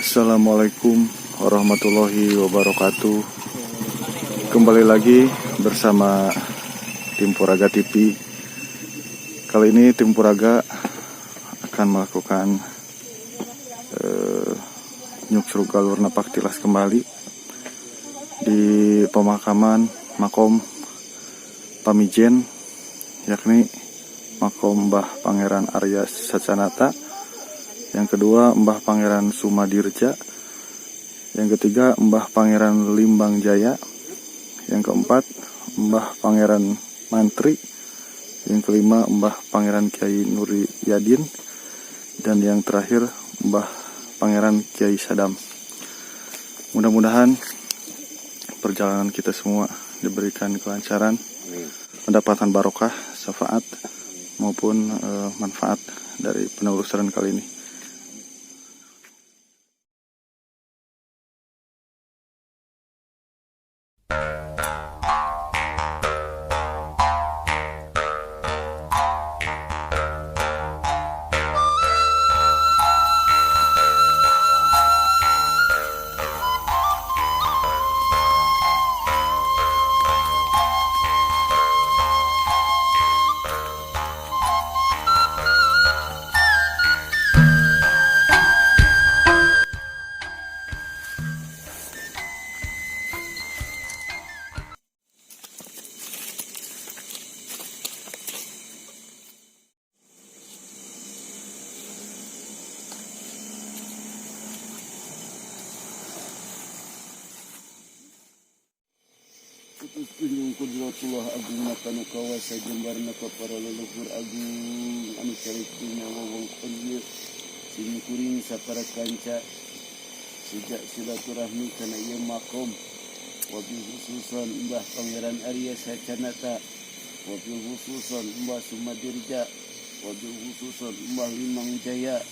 Assalamualaikum warahmatullahi wabarakatuh. Kembali lagi bersama tim Puraga TV. Kali ini tim Puraga akan melakukan nyuksruk galur napak tilas kembali di pemakaman makom Pamijen, yakni makom Mbah Pangeran Arya Sacanata, yang kedua Mbah Pangeran Sumadirja, yang ketiga Mbah Pangeran Limbang Jaya, yang keempat Mbah Pangeran Mantri, yang kelima Mbah Pangeran Kiai Nuri Yadin, dan yang terakhir Mbah Pangeran Kiai Sadam. Mudah-mudahan perjalanan kita semua diberikan kelancaran, mendapatkan barokah, syafaat maupun manfaat dari penelusuran kali ini. Putus kunjung kudratullah agung kanu kawasa jembarna ka para leluhur agung anu carek dunya wewengkon ieu. Sim kuring sapara kanca sejak silaturahmi kana ieu makom, wabil khususon Mbah Pangeran Arya Sacanata, wabil khususon Mbah Sumadirja, wabil khususon Mbah Limang Jaya,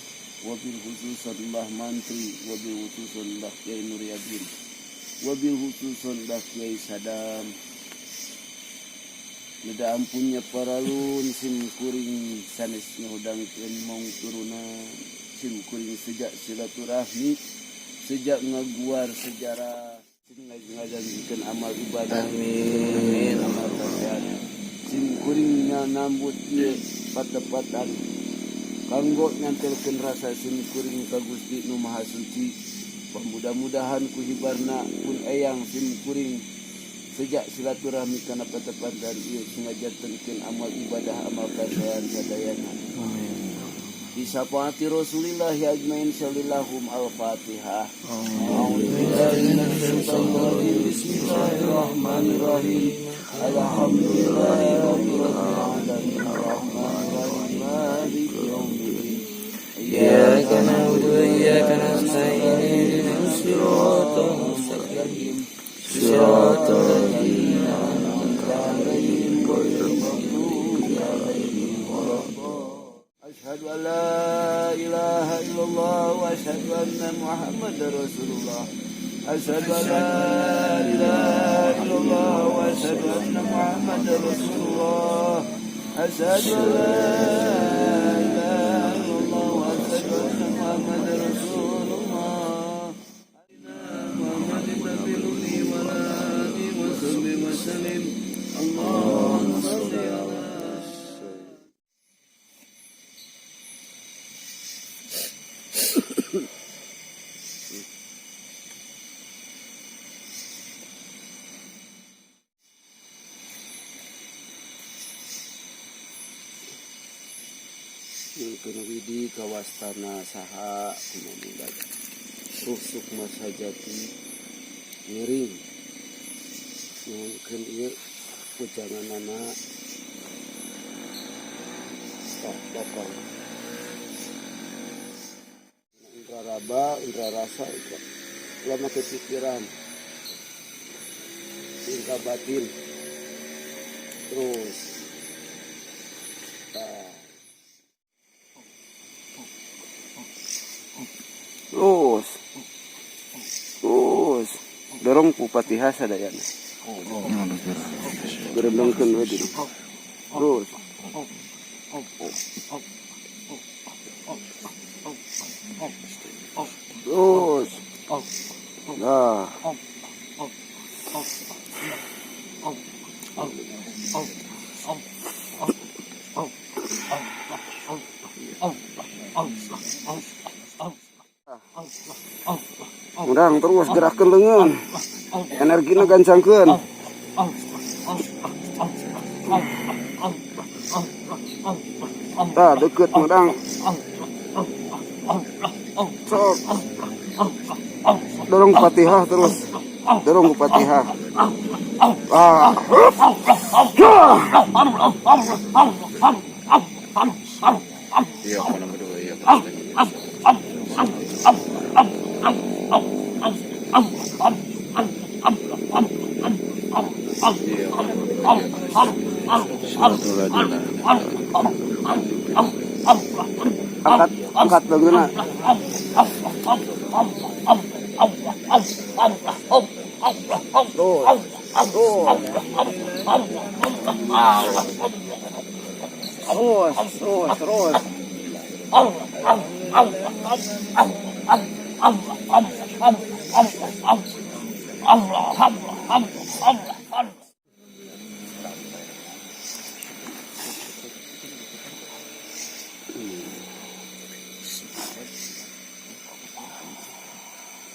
wabil khususon Mbah Mantri, wabil khususon Mbah Kiai Nuryadin, wabil khususon Mbah Kiai Sadam. Neda ampunnya paralun, sim kuring sanes ngahudangkeun mong turunan. Sim kuring sejak silaturahmi, sejak ngaguar sejarah, sim ngajanjikeun amal ibadah. Amin. Amal kasihan sim kuring nambut ieu patepatan kanggo nyantelkeun rasa sim kuring ka Gusti Nu Maha Suci. Mudah-mudahan ku hibarna pun eyang sim kuring sejak silaturahmi kana patepatan ieu ngajantenkeun amal ibadah, amal kasaean sadayana. Bisyafaati Rasulillah ajmain salillahum. Al-Fatihah. A'udzubillahi. Bismillahirrahmanirrahim. Alhamdulillahi rabbil alamin, arrahmanirrahim, maliki yaumiddin. إياك نعبد وإياك نستعين، اهدنا الصراط المستقيم، صراط الذين أنعمت عليهم غير المغضوب عليهم ولا الضالين. أشهد أن لا إله إلا الله وأشهد أن محمدا رسول الله. أشهد أن لا إله إلا الله وأشهد أن محمدا رسول الله. أشهد أن لا إله إلا الله وأشهد أن محمدا رسول الله. محمد النبي الأمي وعلى آله وصحبه وسلم. اللهم صل على Nyuhunkeun widi kawastana saha kumaha ruh sukma sajati ngiring nyuhunkeun ieu pujanganana. Stop, bokong. Indra raba, indra rasa, indra ulah make pikiran, indra batin terus. Tah. Terus terus dorong ku Fatihah sadayana. Gerendengkeun we di terus. Terus. Nah. Urang terus gerakkeun leungeun. Energina gancangkeun. Tah deukeut urang. Sok. Dorong Fatihah terus. Dorong Fatihah. Ah. Iya, kalau berdua iya. Angkat angkat leungeunna. Terus. Terus. Terus, terus, terus.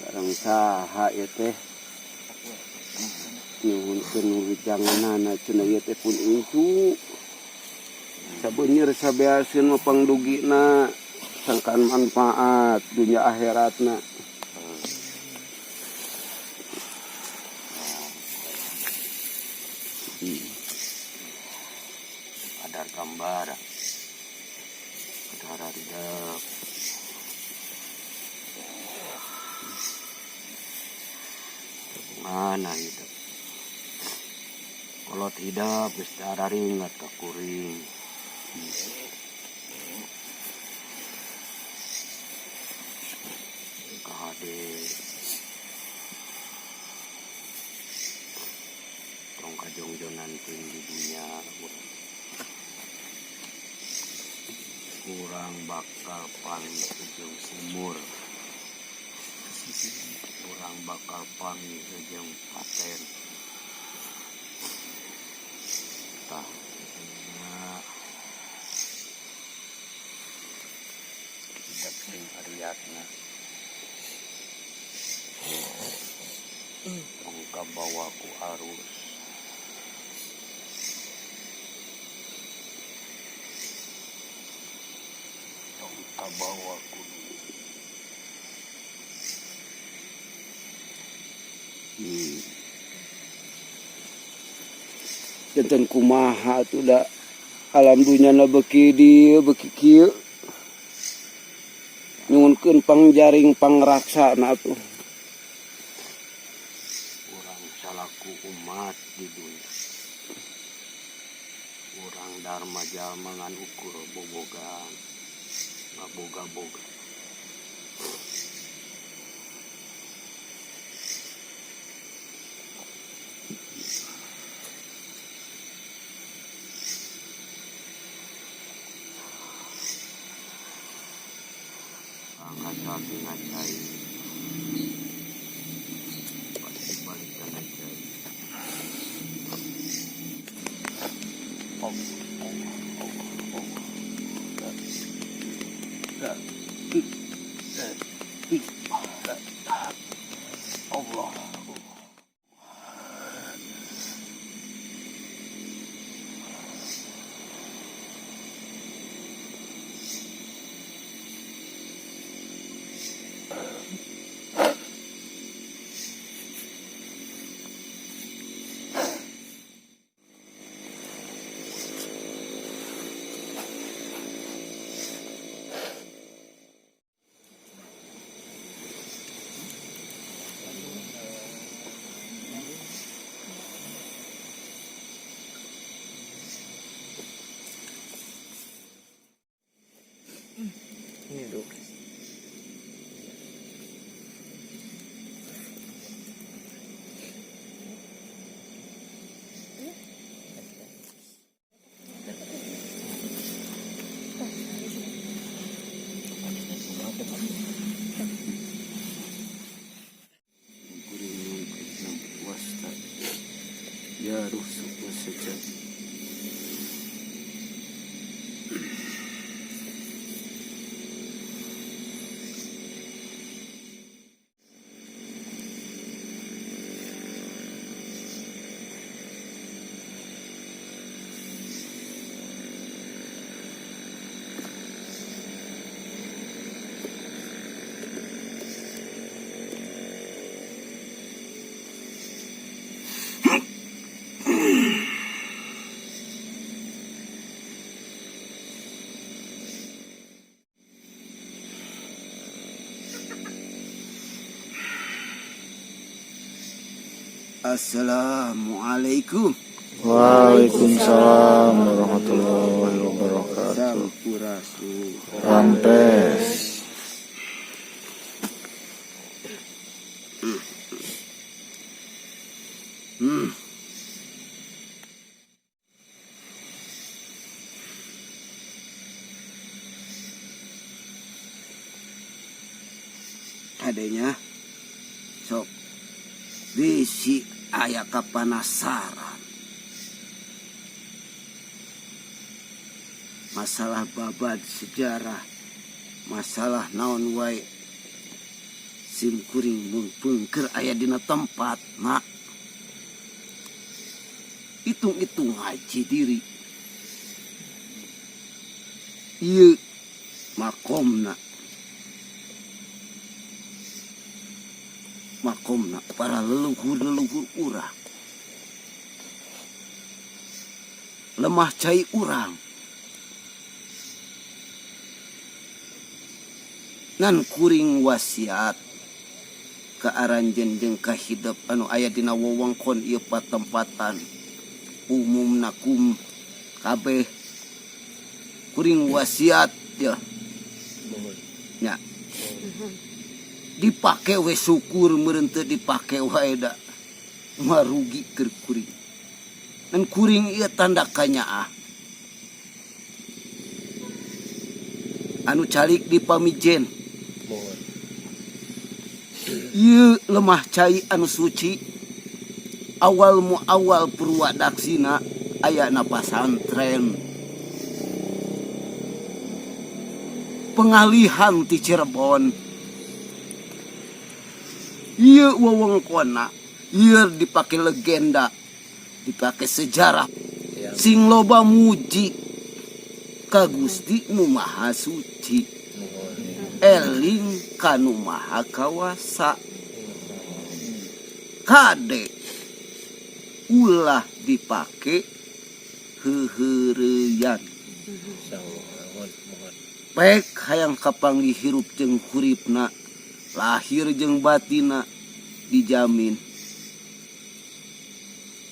Sareng saha ieu teh? Nyuhunkeun wejanganana cenah ieu teh pun incu. Sabeunyer sabeaseun mah pangdugina sangkan manfaat dunia akhiratna. Ada gambar. Ada tidak. Mana hidup? Kalau tidak, geus ringat ka kuring. Kahade. Tong kajongjonan teuing di dunia. Kurang bakal panggih jeung sumur. Kurang bakal panggih jeung paten. Tah, nya tidak sing ariatna. Tong kabawa ku arus. Tong kabawa ku Janten kumaha atuh da alam dunya na beuki dieu beuki kieu. Nyuhunkeun pangjaring pangraksana atuh. Urang salaku umat di dunia. Urang dharma jalma ngan ukur bobogan, ngaboga-boga. Angkat sapi ngacai. Pasti balik ke ngacai. Allah. Garuh Sukma Sejati. Assalamualaikum. Waalaikumsalam warahmatullahi wabarakatuh. Sampurasun. Rampes. Adanya sok bisi aya kapanasaran masalah babad sejarah, masalah naon wae, sim kuring mumpung keur aya dina tempat mak hitung-hitung haji diri ieu makomna, makomna para leluhur-leluhur urang, lemah cai urang. Ngan kuring wasiat ka aranjeun jeung ka hidep anu aya dina wewengkon ieu patempatan, umumna kum kabeh, kuring wasiat ya nya, dipake we syukur, meureun teu dipake wae da marugi keur kuring. Ngan kuring ieu tanda kanyaah anu calik di Pamijen. Ieu lemah cai anu suci, awal mu awal Purwadaksina ayana pasantren pengalihan ti Cirebon. Ieu wewengkonna ieu dipake legenda, dipake sejarah, sing loba muji ka Gusti Nu Maha Suci, eling ka Nu Maha Kawasa. Kade, ulah dipake heuheureyan. Pek hayang kapanggih hirup jeung huripna, lahir jeung batina dijamin,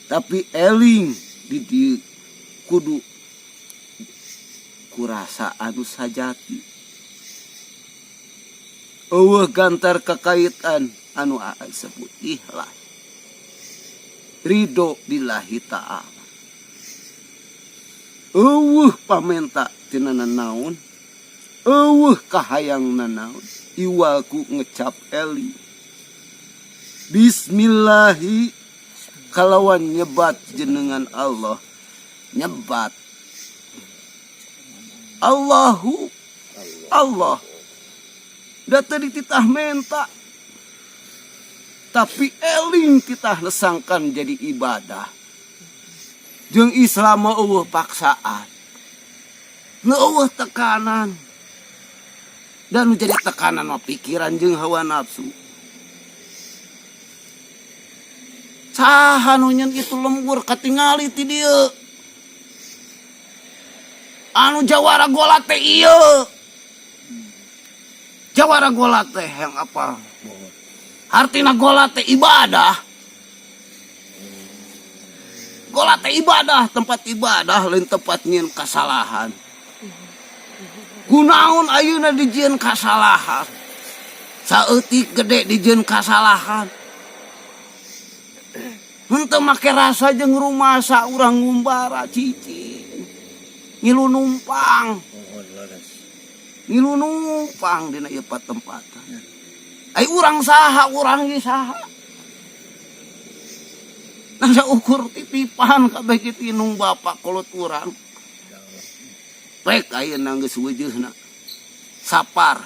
tapi eling di dieu kudu kurasa anu sajati, euweuh gantar kakaitan anu sebut ikhlas, ridho billahi ta'ala, euweuh pamenta tina nanaon, euweuh kahayang nanaon iwal ku ngecap eling Bismillahi, kalawan nyebat jenengan Allah, nyebat Allahu Allah. Da teu dititah menta, tapi eling titah lesangkan jadi ibadah. Jeung Islam mah euweuh paksaan, euweuh tekanan, dan nu jadi tekanan mah pikiran jeung hawa nafsu. Saha nu nyeun itu lembur katingali ti dieu? Anu jawara gola teh ieu, jawara gola teh yang apa artina? Gola teh ibadah, gola teh ibadah, tempat ibadah, lain tempat nyieun kasalahan. Kunaon ayeuna dijieun kasalahan? Saeutik gede dijieun kasalahan. Henteu make rasa jeung rumasa urang ngumbara cicing, ngilu numpang, ngilu numpang dina ieu patempatan. Ai urang saha? Urang ge saha? Ngan saukur titipan kabeh kitu indung bapa kolot urang. Rek ayeuna geus weujeuna. Sapar,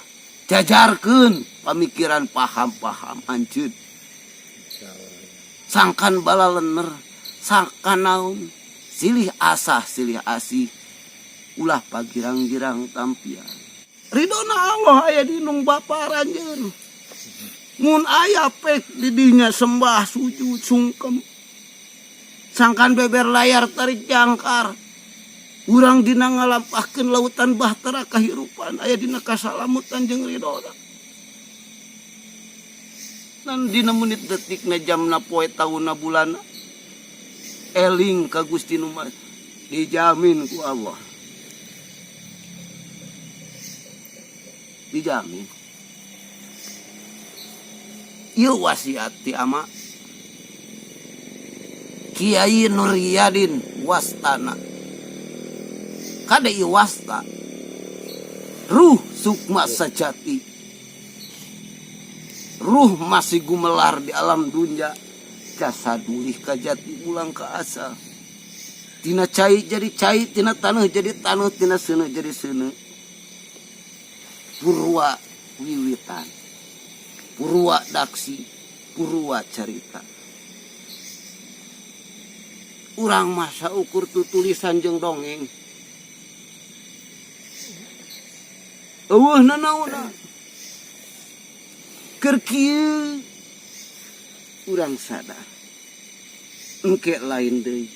jajarkeun pamikiran paham-paham anjeun. Sangkan balalener, sangkan naon, silih asah silih asih, ulah pagirang-girang tampian. Ridona Allah aya di indung bapa aranjeun. Mun aya pek di dinya sembah sujud sungkem. Sangkan beber layar tarik jangkar. Urang dina ngalampahkeun lautan bahtera kahirupan aya dina kasalamutan jeung ridona. Dan dina menit detikna, jamna, poe, taunna, bulanna, eling ka Gusti nu Maha, dijamin ku Allah, dijamin. Ieu wasiat ti ama Kiai Nuryadin Wastana. Kade ieu wasta ruh sukma sejati, ruh masih gumelar di alam dunya, jasad mulih ka jati, ulang ka asal, tina cai jadi cai, tina taneuh jadi taneuh, tina seuneu jadi seuneu. Purwa wiwitan, purwa daksi, purwa carita. Urang mah saukur tutulisan jeung dongeng, euweuh nanaonna. Keur kieu urang sadar engke lain deui.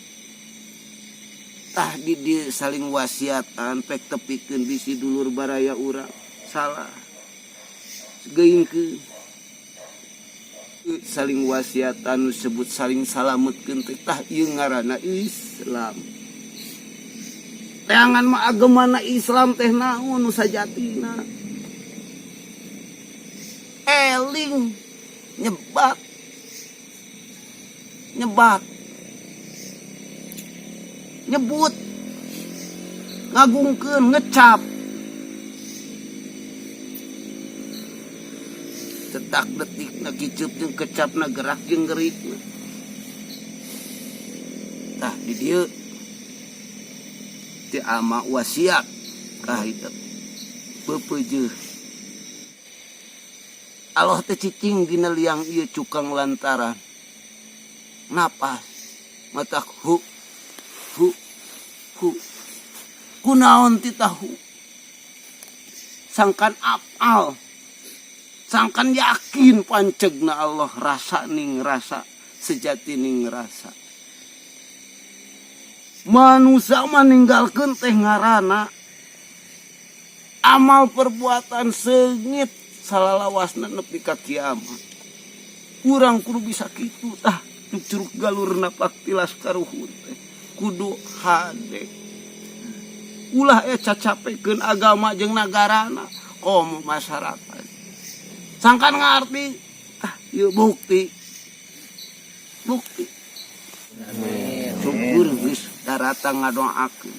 Tah, di dieu saling wasiatan, pek tepikeun bisi dulur baraya urang salah geuingkeun. Saling wasiatan nu sebut saling salametkeun teh, tah ieu ngaranna Islam. Teangan mah agamana Islam teh naon nu sajatina? Eling, nyebat, nyebat, nyebut, ngagungkeun, ngecap, cetak detik na, kiceup jeung kecapna, gerak jeung gerikna. Tah, di dieu ti ama wasiat ka hidup peupeujeuh. Allah teh cicing dina liang ieu cukang lantaran napas matak hu hu hu. Kunaon titahu? Sangkan apal, sangkan yakin pancegna Allah, rasa ning rasa, sejati ning rasa. Manusia meninggalkan teh ngarana amal perbuatan seungit salalawasna nepi ka kiamat. Urang kudu bisa kitu. Tah, curug galur napak tilas karuhun teh kudu hade, ulah cacapekeun agama jeung nagarana komo masyarakat. Sangkan ngarti. Ah, ieu bukti, bukti. Syukur geus daratang ngadoakeun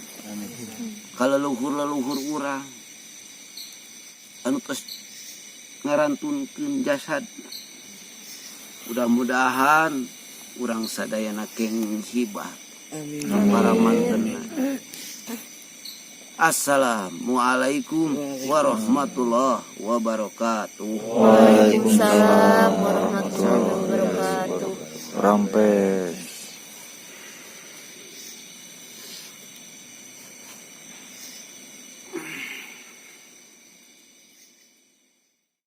ka leluhur-leluhur urang anu tos ngarantunkeun jasad. Mudah-mudahan urang sadayana kenging hibah para mantenna. Assalamualaikum warahmatullahi wabarakatuh. Waalaikumsalam warahmatullahi wabarakatuh. Rampes.